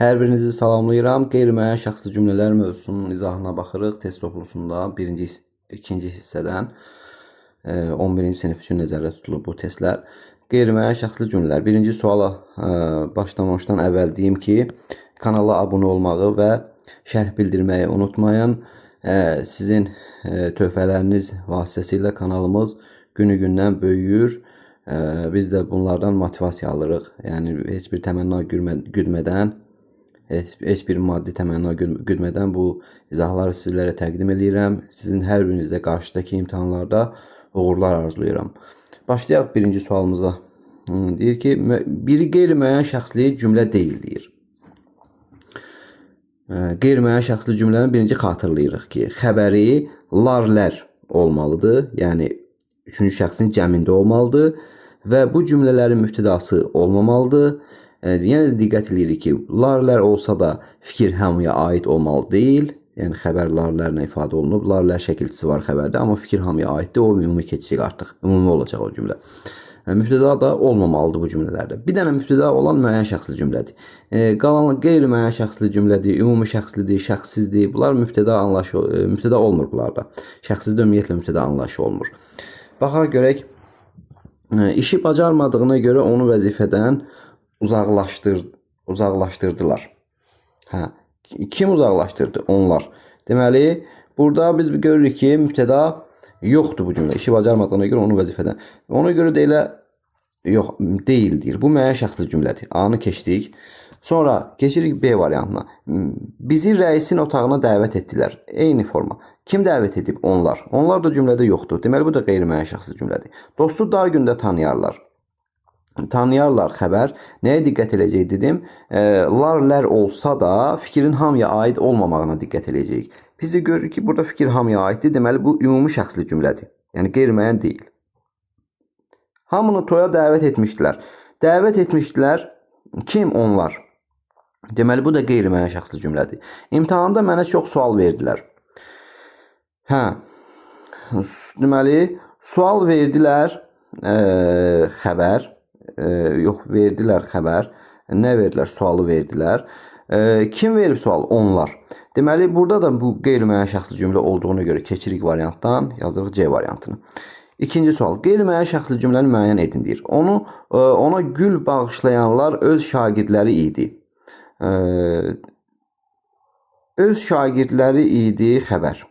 Hər birinizi salamlayıram. Qeyri-müəyyən şəxsli cümlələr mövzusunun izahına baxırıq. Test toplusunda birinci, ikinci hissədən 11-ci sinif üçün nəzərdə tutulub bu testlər. Qeyri-müəyyən şəxsli cümlələr. Birinci suala başlamamışdan əvvəl deyim ki, kanala abunə olmağı və şərh bildirməyi unutmayın. Sizin töhfələriniz vasitəsilə kanalımız günü-gündən böyüyür. Biz də bunlardan motivasiya alırıq. Yəni heç bir təmənna güdmədən, heç bir maddi təmənna güdmədən bu izahları sizlərə təqdim eləyirəm. Sizin hər birinizə qarşıdakı imtahanlarda uğurlar arzulayıram. Başlayaq birinci sualımıza. Deyir ki, biri qeyri-müəyyən şəxsli cümlə deyil deyir. Qeyri-müəyyən şəxsli cümləni birinci xatırlayırıq ki, xəbəri lar-lər olmalıdır. Yəni üçüncü şəxsin cəmində olmalıdır və bu cümlələrin mübtədası olmamalıdır. Yenə də diqqət eləyirik ki, lar-lər olsa da fikir hamıya aid olmalı deyil. Yəni xəbər lar-lərlə ifadə olunub. Lar-lər şəkilçisi var xəbərdə, amma fikir hamıya aiddir. O ümumi keçəcək artıq. Ümumi olacaq o cümlə. Mübtəda da olmamalıdır bu cümlələrdə. Bir dənə mübtəda olan müəyyən şəxsli cümlədir. Qalan qeyri-müəyyən şəxsli cümlədir, ümumi şəxslidir, şəxssizdir. Bunlar mübtəda anlayışı, mübtəda olmur bunlarda. Şəxssizdə ümumiyyətlə mübtəda anlayışı olmur. Baxaq görək. İşi bacarmadığına görə onu vəzifədən uzaqlaşdırdılar. Hə, kim uzaqlaşdırdı? Onlar. Deməli, burada biz görürük ki, mübtəda yoxdur bu cümlə. İşi bacarmadığına görə onu vəzifədən. Ona görə də elə yox, deyil deyir. Bu müəyyən şəxsli cümlədir. A-nı keçdik. Sonra keçirik B variantına. Bizi rəisin otağına dəvət etdilər. Eyni forma. Kim dəvət edib? Onlar. Onlar da cümlədə yoxdur. Deməli, bu da qeyri-müəyyən şəxsli cümlədir. Dostu dar gündə tanıyarlar. Tanıyarlar xəbər. Nəyə diqqət eləyəcəyik dedim? Lar-lər olsa da fikrin hamıya aid olmamağına diqqət eləyəcəyik. Biz də görürük ki, burada fikir hamıya aiddir. Deməli, bu ümumi şəxsli cümlədir. Yəni qeyri-müəyyən deyil. Hamını toya dəvət etmişdilər. Dəvət etmişdilər. Kim? Onlar. Deməli, bu da qeyri-müəyyən şəxsli cümlədir. İmtahanda mənə çox sual verdilər. Hə. Deməli, sual verdilər, xəbər. Yox, verdilər xəbər. Nə verdilər? Sualı verdilər. Kim verib sualı? Onlar. Deməli, burada da bu qeyri-müəyyən şəxsli cümlə olduğuna görə keçirik variantdan, yazırıq C variantını. İkinci sual. Qeyri-müəyyən şəxsli cümləni müəyyən edin deyir. Ona gül bağışlayanlar öz şagirdləri idi. Öz şagirdləri idi xəbər.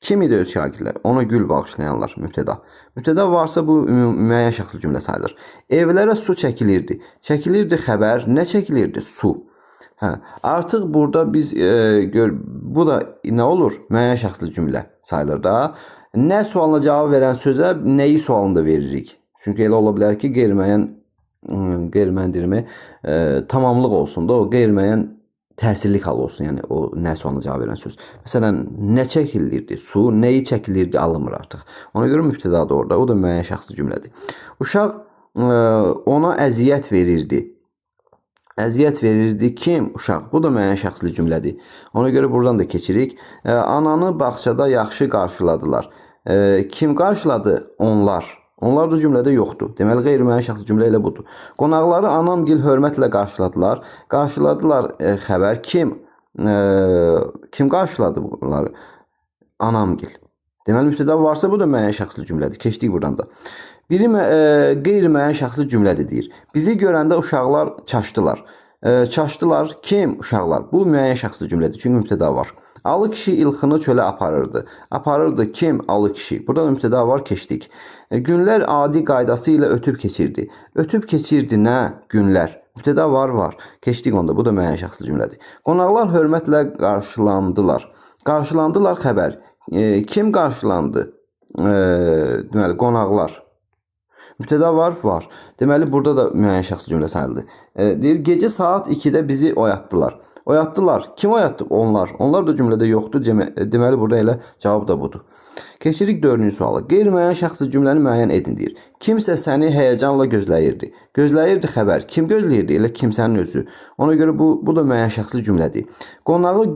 Kim idi öz şagirdləri? Ona gül bağışlayanlar, mübtəda. Mübtəda varsa bu müəyyən şəxsli cümlə sayılır. Evlərə su çəkilirdi. Çəkilirdi xəbər. Nə çəkilirdi? Su. Hə, artıq burada biz bu da nə olur? Müəyyən şəxsli cümlə sayılır da. Nə sualına cavab verən sözə nəyi sualını da veririk. Çünki elə ola bilər ki, qeyri-müəyyən deyirmi, tamamlıq olsun da, o qeyri-müəyyən təsirlik hal olsun, yəni o nə sualına cavab verən söz. Məsələn, nə çəkilirdi? Su, nəyi çəkilirdi? Alınmır artıq. Ona görə mübtəda da orada. O da müəyyən şəxsli cümlədir. Uşaq ona əziyyət verirdi. Əziyyət verirdi kim? Uşaq. Bu da müəyyən şəxsli cümlədir. Ona görə buradan da keçirik. Ananı bağçada yaxşı qarşıladılar. Kim qarşıladı? Onlar. Onlar da cümlədə yoxdur. Deməli, qeyri-müəyyən şəxsli cümlə elə budur. Qonaqları anamgil hörmətlə qarşıladılar. Qarşıladılar xəbər. Kim? Kim qarşıladı bunları? Anamgil. Deməli, mübtəda varsa bu da müəyyən şəxsli cümlədir. Keçdik buradan da. Biri qeyri-müəyyən şəxsli cümlədir deyir. Bizi görəndə uşaqlar çaşdılar. Çaşdılar. Kim? Uşaqlar. Bu müəyyən şəxsli cümlədir. Çünki mübtəda var. Alı kişi ilxını çölə aparırdı. Aparırdı kim? Alı kişi. Burada mübtəda var, keçdik. Günlər adi qaydası ilə ötüb keçirdi. Ötüb keçirdi nə? Günlər. Mübtəda var, var. Keçdik onda. Bu da müəyyən şəxsli cümlədir. Qonaqlar hörmətlə qarşılandılar. Qarşılandılar xəbər. Kim qarşılandı? Deməli, qonaqlar. Mübtəda var, var. Deməli, burada da müəyyən şəxsli cümlə sayıldı. Deyir, gecə saat 2-də bizi oyatdılar. Oyatdılar. Kim oyatdı? Onlar. Onlar da cümlədə yoxdur. Deməli, burada elə cavab da budur. Keçirik dördüncü suala. Qeyri-müəyyən şəxsli cümləni müəyyən edin deyir. Kimsə səni həyəcanla gözləyirdi. Gözləyirdi xəbər. Kim gözləyirdi? Elə kimsənin özü. Ona görə bu da müəyyən şəxsli cümlədir. Qonağı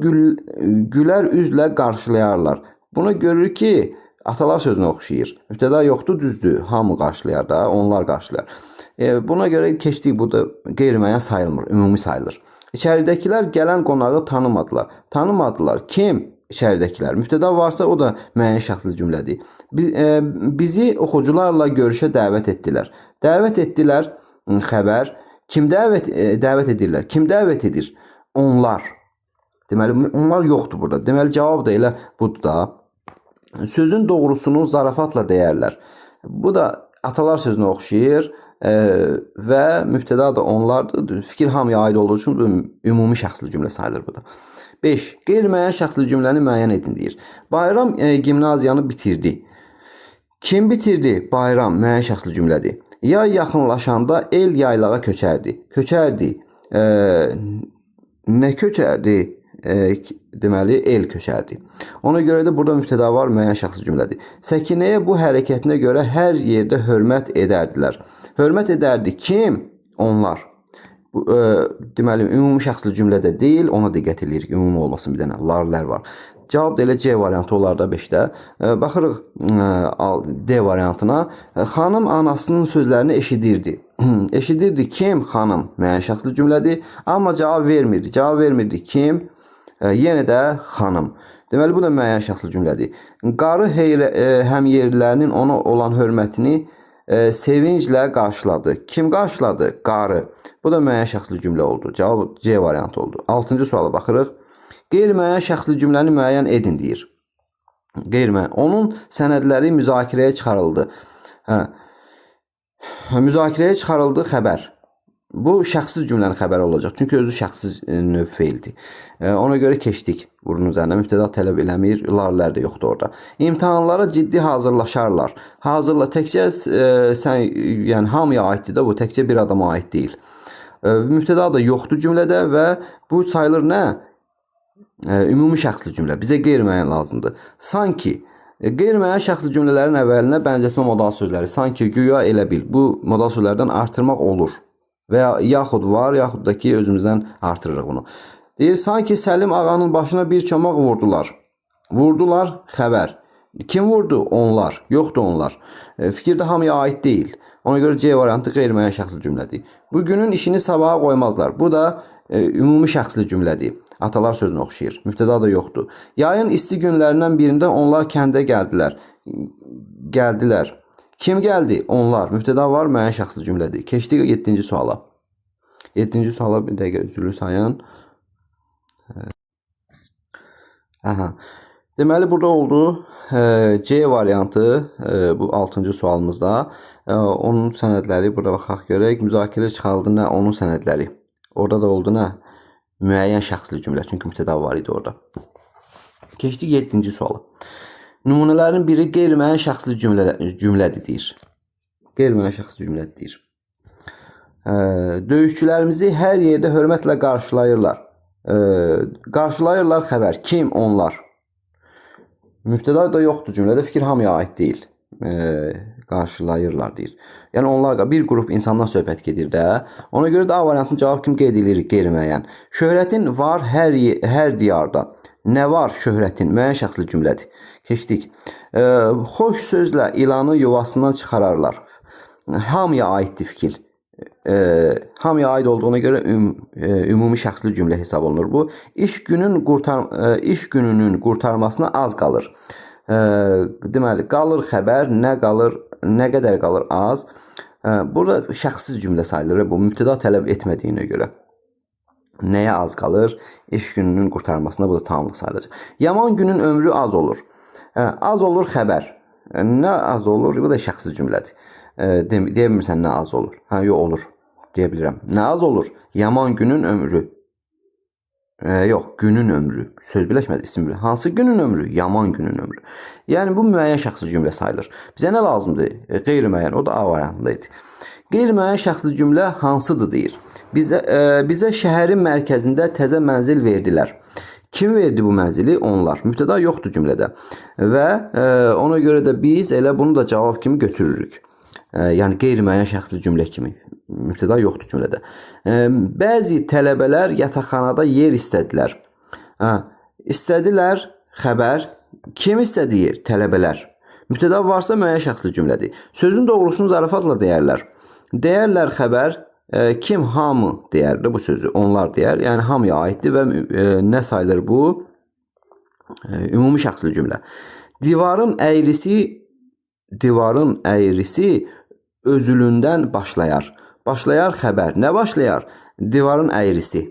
gülər üzlə qarşılayarlar. Buna görür ki, Atalar sözünə oxşayır. Mübtəda yoxdur, düzdür. Hamı qarşılayar da, onlar qarşılayar. Buna görə keçdik, bu da qeyri-müəyyən sayılmır, ümumi sayılır. İçəridəkilər gələn qonağı tanımadılar. Tanımadılar. Kim? İçəridəkilər. Mübtəda varsa o da müəyyən şəxsli cümlədir. Bizi oxucularla görüşə dəvət etdilər. Dəvət etdilər, xəbər. Kim dəvət edirlər? Kim dəvət edir? Onlar. Deməli, onlar yoxdur burada. Deməli, cavab da elə budur da. Sözün doğrusunu zarafatla deyərlər. Bu da atalar sözünə oxşayır və mübtəda da onlardır. Fikir hamıya aid olduğu üçün bu ümumi şəxsli cümlə sayılır bu da. 5. Qeyri-müəyyən şəxsli cümləni müəyyən edin deyir. Bayram gimnaziyanı bitirdi. Kim bitirdi? Bayram müəyyən şəxsli cümlədir. Yay yaxınlaşanda el yaylağa köçərdi. Köçərdi. Nə köçərdi? Deməli, el köçərdi. Ona görə də burada mübtəda var, müəyyən şəxsi cümlədir. Səkinəyə bu hərəkətinə görə hər yerdə hörmət edərdilər. Hörmət edərdi kim? Onlar. Bu, deməli, ümumi şəxsli cümlədə deyil, ona diqqət eləyirik. Ümumi olmasın, bir dənə lar-lər var. Cavab da elə C variantı olar da 5-də. Baxırıq D variantına. Xanım anasının sözlərini eşidirdi. Eşidirdi kim? Xanım. Müəyyən şəxsli cümlədir. Amma cavab vermirdi. Cavab vermirdi kim? Yenə də xanım. Deməli, bu da müəyyən şəxsli cümlədir. Qarı həmyerlilərinin ona olan hörmətini sevinclə qarşıladı. Kim qarşıladı? Qarı. Bu da müəyyən şəxsli cümlə oldu. Cavab C variantı oldu. 6-cı suala baxırıq. Qeyri-müəyyən şəxsli cümləni müəyyən edin deyir. Qeyri-müəyyən. Onun sənədləri müzakirəyə çıxarıldı. Hə. Müzakirəyə çıxarıldı xəbər. Bu şəxsiz cümlənin xəbəri olacaq. Çünki özü şəxsiz növ feildir. Ona görə keçdik bunun üzərinə. Mübtəda tələb eləmir, lar-lər də yoxdur orada. İmtahanlara ciddi hazırlaşarlar. Hazırla təkcə sən, yəni hamıya aiddir də bu, təkcə bir adama aid deyil. Mübtəda da yoxdur cümlədə və bu sayılır nə? Ümumi şəxsli cümlə. Bizə qeyri-müəyyən lazımdır. Sanki qeyri-müəyyən şəxsli cümlələrin əvvəlinə bənzətmə modal sözləri sanki, güya, elə bil. Bu modal sözlərdən artırmaq olur. Və ya yaxud var, yaxud da ki, özümüzdən artırırıq bunu. Deyir, sanki Səlim ağanın başına bir çomaq vurdular. Vurdular, xəbər. Kim vurdu? Onlar. Yoxdur onlar. Fikir də hamıya aid deyil. Ona görə C variantı qeyri-müəyyən şəxsli cümlədir. Bugünün işini sabaha qoymazlar. Bu da ümumi şəxsli cümlədir. Atalar sözünə oxşayır. Mübtəda da yoxdur. Yayın isti günlərindən birində onlar kəndə gəldilər. Gəldilər. Kim gəldi? Onlar. Mübtəda var, müəyyən şəxsli cümlədir. Keçdik 7-ci suala. 7-ci suala bir dəqiqə üzrlü sayın. Aha. Deməli, burada oldu C variantı bu 6-cı sualımızda. Onun sənədləri burada baxaq görək. Müzakirə çıxarıldı nə? Onun sənədləri. Orada da oldu nə? Müəyyən şəxsli cümlə. Çünki mübtəda var idi orada. Keçdik 7-ci suala. Nümunələrin biri qeyri-müəyyən şəxsli cümlədir deyir. Qeyri-müəyyən şəxsli cümlədir deyir. Döyüşçülərimizi hər yerdə hörmətlə qarşılayırlar. Qarşılayırlar xəbər. Kim? Onlar. Mübtəda da yoxdur cümlədə. Fikir hamıya aid deyil. Qarşılayırlar deyir. Yəni onlar bir qrup insandan söhbət gedir də. Ona görə də A variantının cavab kimi qeyd edirik qeyri-müəyyən. Şöhrətin var hər diyarda. Nə var şöhrətin? Müəyyən şəxsli cümlədir. Keçdik. Xoş sözlə ilanı yuvasından çıxararlar. Hamıya aiddir fikir. Hamıya aid olduğuna görə ümumi şəxsli cümlə hesab olunur bu. İş gününün qurtarmasına az qalır. Deməli, qalır xəbər, nə qalır, nə qədər qalır az. Burada şəxsiz cümlə sayılır bu mübtəda tələb etmədiyinə görə. Nəyə az qalır? İş gününün qurtarmasına, bu da tamamlıq sayılacaq. Yaman günün ömrü az olur. Az olur xəbər. Nə az olur? Bu da şəxsiz cümlədir. Deyə bilmirsən nə az olur. Hə, yox olur. Deyə bilirəm. Nə az olur? Yaman günün ömrü. Yox, günün ömrü. Söz birləşmədi, isim birləşmədi. Hansı günün ömrü? Yaman günün ömrü. Yəni bu müəyyən şəxsi cümlə sayılır. Bizə nə lazımdır? Qeyri-müəyyən. O da A variantında idi. Qeyri-müəyyən şəxsli cümlə hansıdır deyir. Bizə şəhərin mərkəzində təzə mənzil verdilər. Kim verdi bu mənzili? Onlar. Mübtəda yoxdur cümlədə. Və ona görə də biz elə bunu da cavab kimi götürürük. Yəni qeyri-müəyyən şəxsli cümlə kimi. Mübtəda yoxdur cümlədə. Bəzi tələbələr yataqxanada yer istədilər. İstədilər xəbər. Kim istədi yer? Tələbələr. Mübtəda varsa müəyyən şəxsli cümlədir. Sözün doğrusunu zarafatla deyərlər. Deyərlər xəbər. Kim? Hamı deyərdi bu sözü. Onlar deyər. Yəni hamıya aiddir və nə sayılır bu? Ümumi şəxsli cümlə. Divarın əyrisi özülündən başlayar. Başlayar xəbər. Nə başlayar? Divarın əyrisi.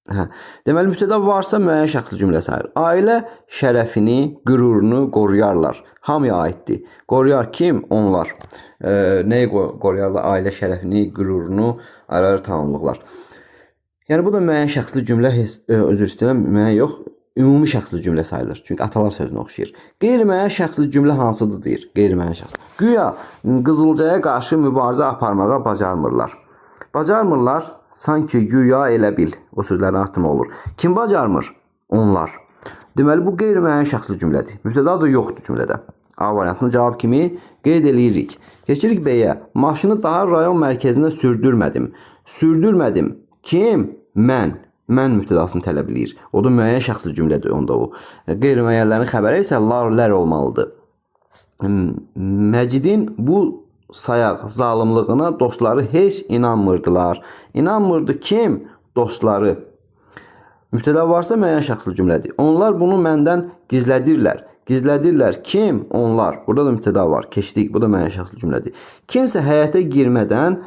Hə. Deməli, mübtəda varsa müəyyən şəxsli cümlə sayılır. Ailə şərəfini, qürurunu qoruyarlar. Hamıya aiddir. Qoruyar kim? Onlar. Nəyi qoruyarlar? Ailə şərəfini, qürurunu, ayrı-ayrı tamamlıqlar. Yəni, bu da müəyyən şəxsli cümlə, özür istəyirəm, müəyyən yox, ümumi şəxsli cümlə sayılır. Çünki atalar sözünə oxşayır. Qeyri-müəyyən şəxsli cümlə hansıdır deyir? Qeyri-müəyyən şəxs. Güya Qızılcaya qarşı mübarizə aparmağa bacarmırlar. Bacarmırlar, sanki güya elə bil. O sözlərin artımı olur. Kim bacarmır? Onlar. Deməli, bu qeyri-müəyyən şəxsli cümlədir. Mübtəda da yoxdur cümlədə. A variantını cavab kimi qeyd eləyirik. Keçirik B-yə. Maşını daha rayon mərkəzinə sürdürmədim. Sürdürmədim. Kim? Mən. Mən mübtədasını tələb eləyir. O da müəyyən şəxsli cümlədir onda o. Qeyri-müəyyənlərin xəbəri isə lar-lər olmalıdır. Məcidin bu sayaq zalımlığına dostları heç inanmırdılar. İnanmırdı kim? Dostları. Mübtəda varsa müəyyən şəxsli cümlədir. Onlar bunu məndən gizlədirlər. Gizlədirlər. Kim? Onlar. Burada da mübtəda var. Keçdik. Bu da müəyyən şəxsli cümlədir. Kimsə həyətə girmədən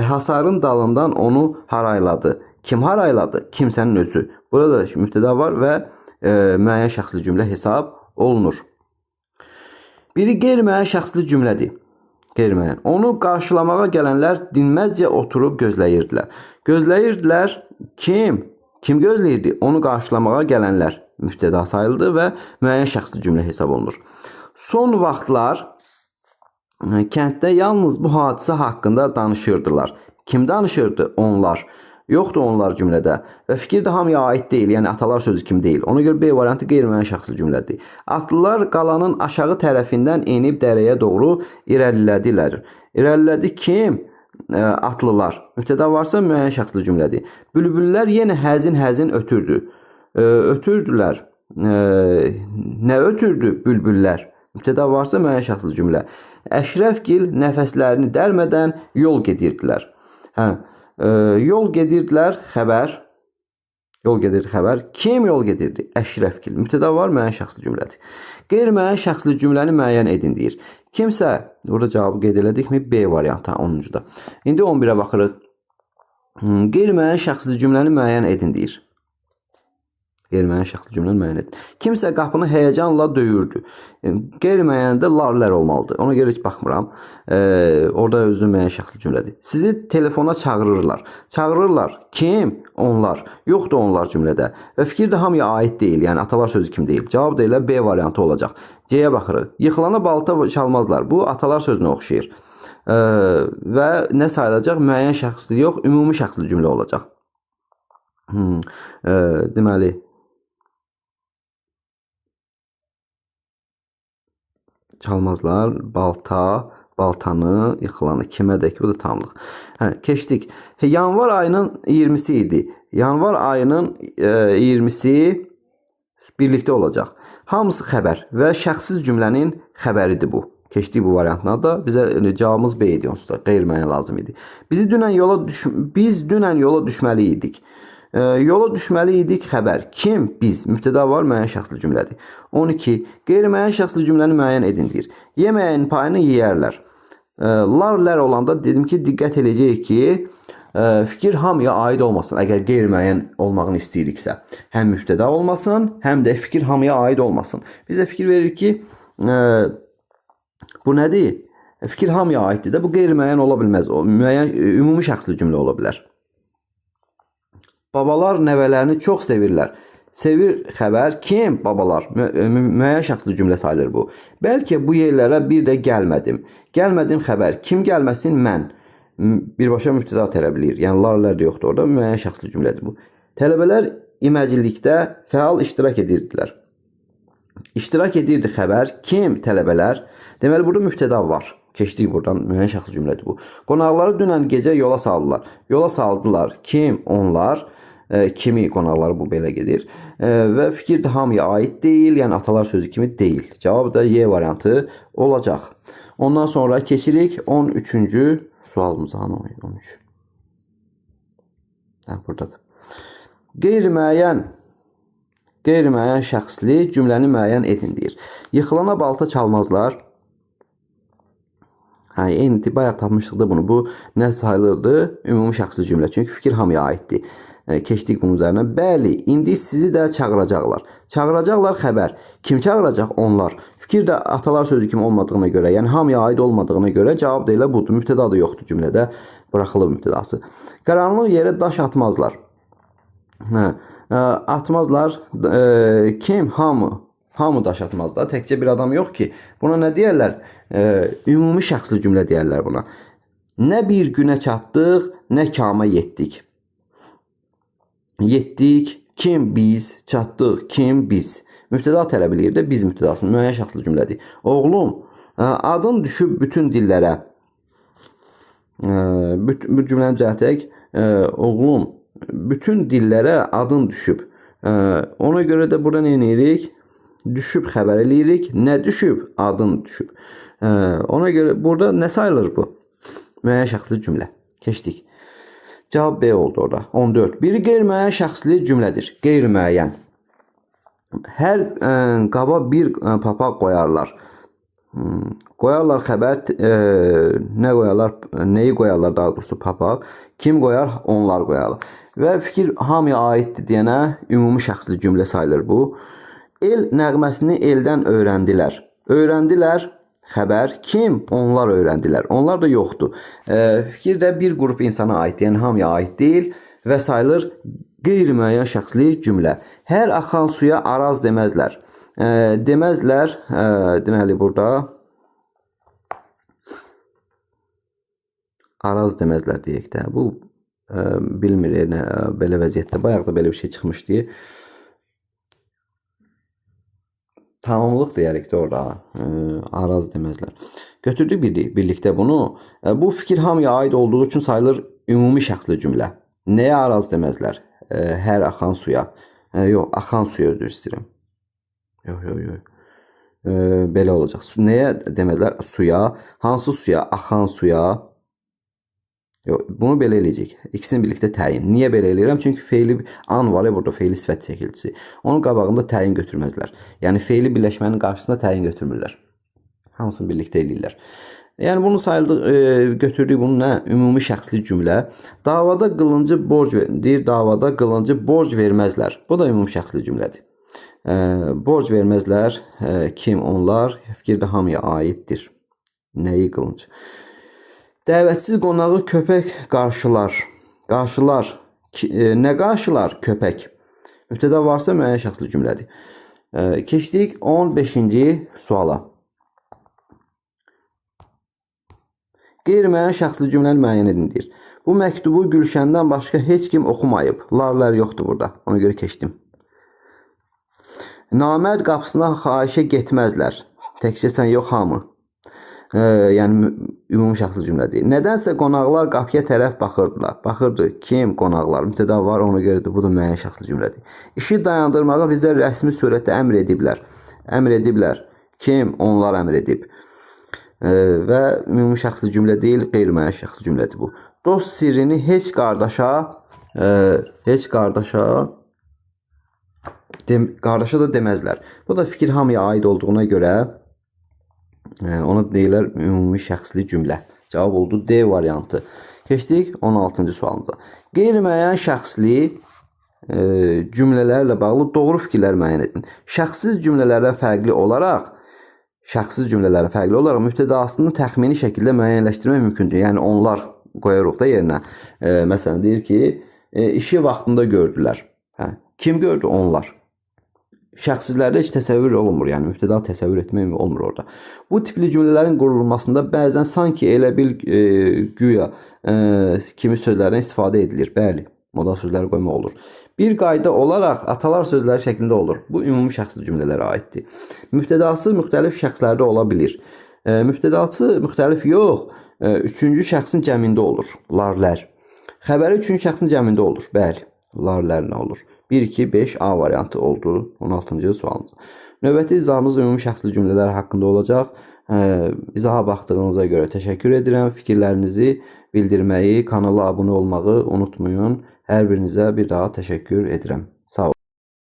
hasarın dalından onu harayladı. Kim harayladı? Kimsənin özü. Burada da mübtəda var və müəyyən şəxsli cümlə hesab olunur. Biri qeyri-müəyyən şəxsli cümlədir. Qeyri-müəyyən. Onu qarşılamağa gələnlər dinməzcə oturub gözləyirdilər. Gözləyirdilər kim? Kim gözləyirdi? Onu qarşılamağa gələnlər mübtəda sayıldı və müəyyən şəxsli cümlə hesab olunur. Son vaxtlar kənddə yalnız bu hadisə haqqında danışırdılar. Kim danışırdı? Onlar. Yoxdur onlar cümlədə və fikir də hamıya aid deyil, yəni atalar sözü kim deyil. Ona görə B variantı qeyri-müəyyən şəxsli cümlədir. Atlılar qalanın aşağı tərəfindən enib dərəyə doğru irəlilədilər. İrəlilədi kim? Atlılar. Mübtəda varsa müəyyən şəxsli cümlədir. Bülbüllər yenə həzin-həzin ötürdü. Ötürdülər. Nə ötürdü bülbüllər? Mübtəda varsa müəyyən şəxsli cümlə. Əşrəfgil nəfəslərini dərmədən yol gedirdilər. Hə. Yol gedirdilər, xəbər. Yol gedirdi, xəbər. Kim yol gedirdi? Əşrəfgil. Mübtəda var, müəyyən şəxsli cümlədir. Qeyri-müəyyən şəxsli cümləni müəyyən edin deyir. Kimsə, burada cavabı qeyd elədikmi? B variantı, 10-cuda. İndi 11-ə baxırıq. Qeyri-müəyyən şəxsli cümləni müəyyən edin deyir. Qeyri-müəyyən şəxsli cümləni müəyyən edin. Kimsə qapını həyəcanla döyürdü. Qeyri-müəyyəndə lar-lər olmalıdır. Ona görə heç baxmıram. Orada özü müəyyən şəxsli cümlədir. Sizi telefona çağırırlar. Çağırırlar. Kim? Onlar. Yoxdur onlar cümlədə. Və fikir də hamıya aid deyil. Yəni atalar sözü kim deyil. Cavab da elə B variantı olacaq. C-yə baxırıq. Yıxılana balta çalmazlar. Bu atalar sözünə oxşayır. Və nə sayılacaq? Müəyyən şəxsli yox, ümumi şəxsli cümlə olacaq. Deməli, çalmazlar, balta, baltanı, yıxılanı, kimə də ki, bu da tamlıq. Hə, keçdik. Yanvar ayının 20-si idi. Yanvar ayının 20-si birlikdə olacaq. Hamısı xəbər və şəxssiz cümlənin xəbəridir bu. Keçdik bu variantına da. Bizə cavabımız B idi onsuz da. Qeyri-müəyyən lazım idi. Biz dünən yola düşməli idik. Yola düşməli idik xəbər. Kim? Biz. Mübtəda var, müəyyən şəxsli cümlədir. 12. Qeyri-müəyyən şəxsli cümləni müəyyən edin deyir. Yeməyin payını yeyərlər. Lar-lər olanda dedim ki, diqqət eləyəcəyik ki, fikir hamıya aid olmasın. Əgər qeyri-müəyyən olmağını istəyiriksə. Həm mübtəda olmasın, həm də fikir hamıya aid olmasın. Bizə fikir verir ki, bu nədir? Fikir hamıya aiddir də. Bu qeyri-müəyyən ola bilməz. O müəyyən, ümumi şəxsli cümlə ola bilər. Babalar nəvələrini çox sevirlər. Sevir xəbər. Kim? Babalar. Müəyyən şəxsli cümlə sayılır bu. Bəlkə bu yerlərə bir də gəlmədim. Gəlmədim xəbər. Kim gəlməsin? Mən. Birbaşa mübtəda tələb eləyir. Yəni lar-lər də yoxdur orada. Müəyyən şəxsli cümlədir bu. Tələbələr iməcillikdə fəal iştirak edirdilər. İştirak edirdi xəbər. Kim? Tələbələr. Deməli, burada mübtəda var. Keçdik buradan, müəyyən şəxsli cümlədir bu. Qonaqları dünən gecə yola saldılar. Yola saldılar. Kim? Onlar. Kimi qonaqları bu belə gedir. Və fikir də hamıya aid deyil, yəni atalar sözü kimi deyil. Cavab da Y variantı olacaq. Ondan sonra keçirik 13-cü sualımıza. Hanı 13? Hə, buradadır. Qeyri-müəyyən şəxsli cümləni müəyyən edin deyir. Yıxılana balta çalmazlar. Hə, eyni bayaq tapmışdıq da bunu. Bu nə sayılırdı? Ümumi şəxsli cümlə. Çünki fikir hamıya aiddir. Keçdik bunun üzərinə. Bəli, indi sizi də çağıracaqlar. Çağıracaqlar xəbər. Kim çağıracaq? Onlar. Fikir də atalar sözü kimi olmadığına görə, yəni hamıya aid olmadığına görə cavab da elə budur. Mübtəda da yoxdur cümlədə. Buraxılıb mübtədası. Qaranlıq yerə daş atmazlar. Hə, atmazlar. Kim? Hamı. Hamı daş atmaz da. Təkcə bir adam yox ki. Buna nə deyərlər? Ümumi şəxsli cümlə deyərlər buna. Nə bir günə çatdıq, nə kama yetdik. Yetdik, kim biz, çatdıq, kim biz. Mübtəda tələb eləyir də biz mübtədasını, müəyyən şəxsli cümlədir. Oğlum, adın düşüb bütün dillərə. Bu cümləni düzəltək. Oğlum, bütün dillərə adın düşüb. Ona görə də burada nə edirik? Düşüb xəbər eləyirik. Nə düşüb? Adın düşüb. Ona görə burada nə sayılır bu? Müəyyən şəxsli cümlə. Keçdik. Cavab B oldu orada. 14. Biri qeyri-müəyyən şəxsli cümlədir. Qeyri-müəyyən. Hər qaba bir papaq qoyarlar. Qoyarlar xəbər, nə qoyarlar? Nəyi qoyarlar daha doğrusu papaq? Kim qoyar? Onlar qoyarlar. Və fikir hamıya aiddir deyənə ümumi şəxsli cümlə sayılır bu. El nəğməsini eldən öyrəndilər. Öyrəndilər xəbər. Kim? Onlar öyrəndilər. Onlar da yoxdur. Fikir də bir qrup insana aiddir, yəni hamıya aid deyil və sayılır qeyri-müəyyən şəxsli cümlə. Hər axan suya araz deməzlər. Deməzlər, deməli burada araz deməzlər deyək də. Bu bilmir, yəni, belə vəziyyətdə. Bayaq da belə bir şey çıxmışdı. Tamamlıq deyərik də orada. Araz deməzlər. Götürdük birlikdə bunu. Bu fikir hamıya aid olduğu üçün sayılır ümumi şəxsli cümlə. Nəyə araz deməzlər? Hər axan suya. Yox, axan suya üzr istəyirəm. Yox. Belə olacaq. Nəyə deməzlər? Suya. Hansı suya? Axan suya. Yox, bunu belə eləyəcək. İkisini birlikdə təyin. Niyə belə eləyirəm? Çünki feili an var ya burada, feili sifət şəkilçisi. Onun qabağında təyin götürməzlər. Yəni feili birləşmənin qarşısında təyin götürmürlər. Hamısını birlikdə eləyirlər. Yəni bunu sayıldıq, götürdük bunu nə? Ümumi şəxsli cümlə. Davada qılıncı borc deyir, davada qılıncı borc verməzlər. Bu da ümumi şəxsli cümlədir. Borc verməzlər. Kim? Onlar. Fikir də hamıya aiddir. Nəyi qılınc? Dəvətsiz qonağı köpək qarşılar. Qarşılar. Nə qarşılar? Köpək. Mübtəda varsa müəyyən şəxsli cümlədir. Keçdik 15-ci suala. Qeyri-müəyyən şəxsli cümləni müəyyən edin deyir. Bu məktubu Gülşəndən başqa heç kim oxumayıb. Larlar yoxdur burada. Ona görə keçdim. Namərd qapısına xahişə getməzlər. Təkcə sən yox, hamı. Yəni ümumi şəxsli cümlədir. Nədənsə qonaqlar qapıya tərəf baxırdılar. Baxırdı. Kim? Qonaqlar. Mübtəda var, ona görə də bu da müəyyən şəxsli cümlədir. İşi dayandırmağa bizə rəsmi surətdə əmr ediblər. Əmr ediblər. Kim? Onlar əmr edib. Və ümumi şəxsli cümlə deyil, qeyri-müəyyən şəxsli cümlədir bu. Dost sirrini heç qardaşa qardaşa da deməzlər. Bu da fikir hamıya aid olduğuna görə ona deyirlər ümumi şəxsli cümlə. Cavab oldu D variantı. Keçdik 16-cı sualımıza. Qeyri-müəyyən şəxsli cümlələrlə bağlı doğru fikirlər müəyyən edin. Şəxssiz cümlələrə fərqli olaraq mübtədasını təxmini şəkildə müəyyənləşdirmək mümkündür. Yəni onlar qoyarıq da yerinə. Məsələn deyir ki, işi vaxtında gördülər. Hə, kim gördü? Onlar. Şəxsizlərdə heç təsəvvür olunmur. Yəni mübtəda təsəvvür etmək olmur orada. Bu tipli cümlələrin qurulmasında bəzən sanki elə bil güya kimi sözlərdən istifadə edilir. Bəli, modal sözləri qoymaq olur. Bir qayda olaraq atalar sözləri şəklində olur. Bu ümumi şəxsli cümlələrə aiddir. Mübtədası müxtəlif şəxslərdə ola bilir. Mübtədası müxtəlif yox, üçüncü şəxsin cəmində olur. Larlər. Xəbəri üçüncü şəxsin cəmində olur. Bəli. Lar, lər nə olur? 1, 2, 5 A variantı oldu 16-cı sualımız. Növbəti izahımız ümumi şəxsli cümlələr haqqında olacaq. İzaha baxdığınıza görə təşəkkür edirəm. Fikirlərinizi bildirməyi, kanala abunə olmağı unutmayın. Hər birinizə bir daha təşəkkür edirəm. Sağ olun.